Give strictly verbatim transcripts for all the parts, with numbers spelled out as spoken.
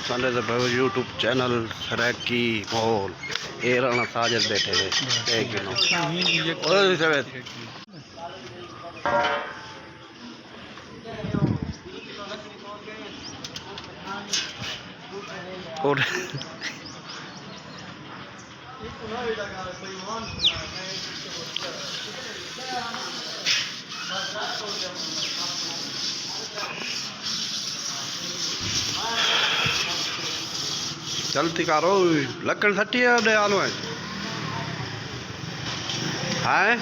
سنڈے دے بھائی یوٹیوب چینل سرائیکی ماحول، اے رانا ساجد بیٹھے ہوئے، اے گنو۔ اوئے سویت۔ اور چلتی کارو، لکڑ سٹی ہے، ڈے آلو ہے۔ ہیں؟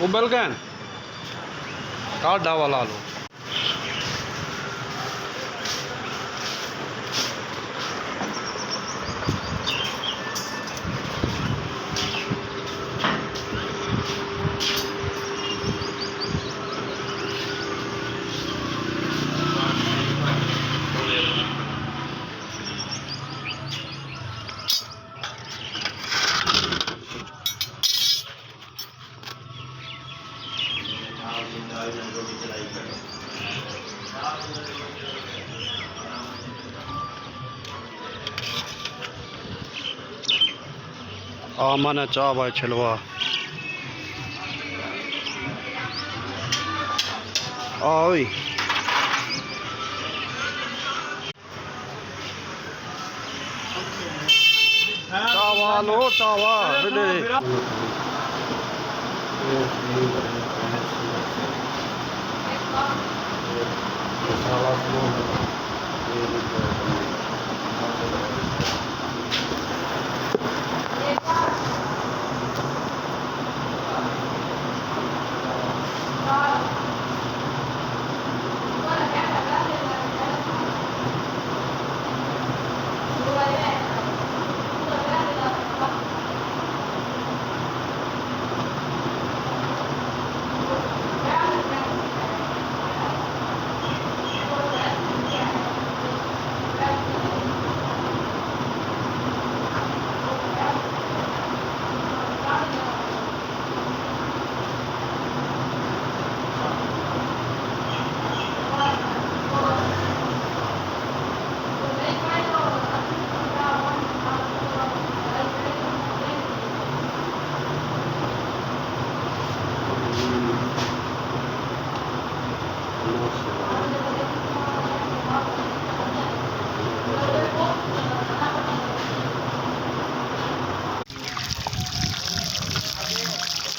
ابل ڳئن، کاڈھا والا آلو۔ آ من چا بھائی چھلوا۔ آ اوئی۔ چاوا لو، چاوا، وڈے۔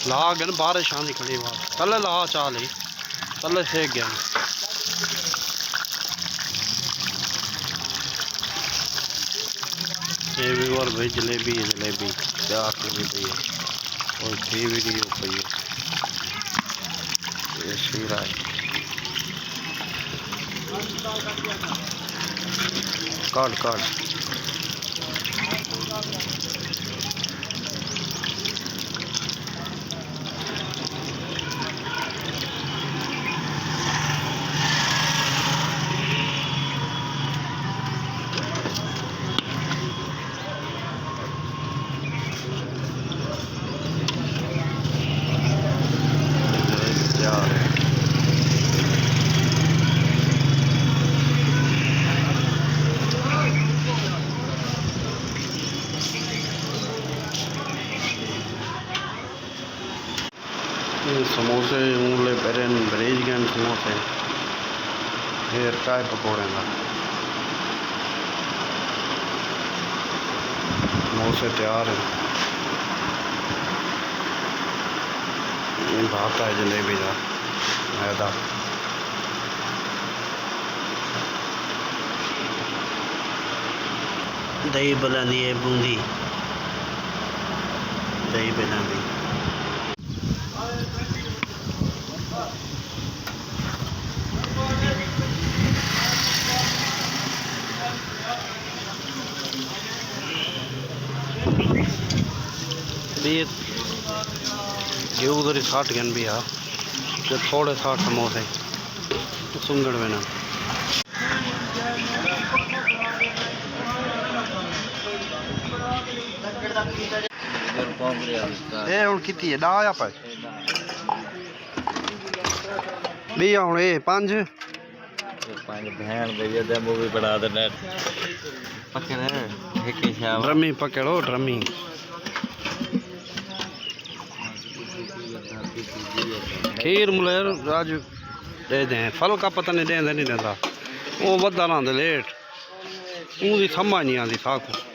لا ڳئن بارش آندی کھڑی وا۔ تلے لا چا لئی۔ تلے سیک ڳئن۔ اے ویور بھائی جلیبی ہے، جلیبی تیار تھی پئی ہے۔ اور تھی ویڈیو پئی ہے۔ اے شیرہ ہے۔ کاٹ، کاٹ۔ سموسے اوں لے پیرن بریج گئن سموسے۔ اے چائے پکوڑے دا۔ سموسے تیار ہیں۔ اے بھاتا ہے جلیبی دا۔ میدا۔ دہی بلاندی ہے بوندی۔ دہی بلاندی۔ ٻئے گھیو ذری ساٹھ گھن ٻیا، تے تھوڑے ساٹھ سموسے سنگڑ وینا۔ اے ہݨ کیتی ہے، ݙاہ آیا پئے۔ ٻیا ہݨ اے پنج۔ اے پنج بھیݨ دے وی ادے مووی بݨا دے نیٹ۔ پکڑ، ہک ہی شاہ۔ ڈرمی پکڑو، ڈرمی۔ کھیر ملیر راج ݙے دیں۔ پھل کا پتہ نہیں ݙیندا نہیں ݙیندا۔ او ودا رہندے لیٹ۔ اوں دی سمجھ نہیں آندی ساکوں۔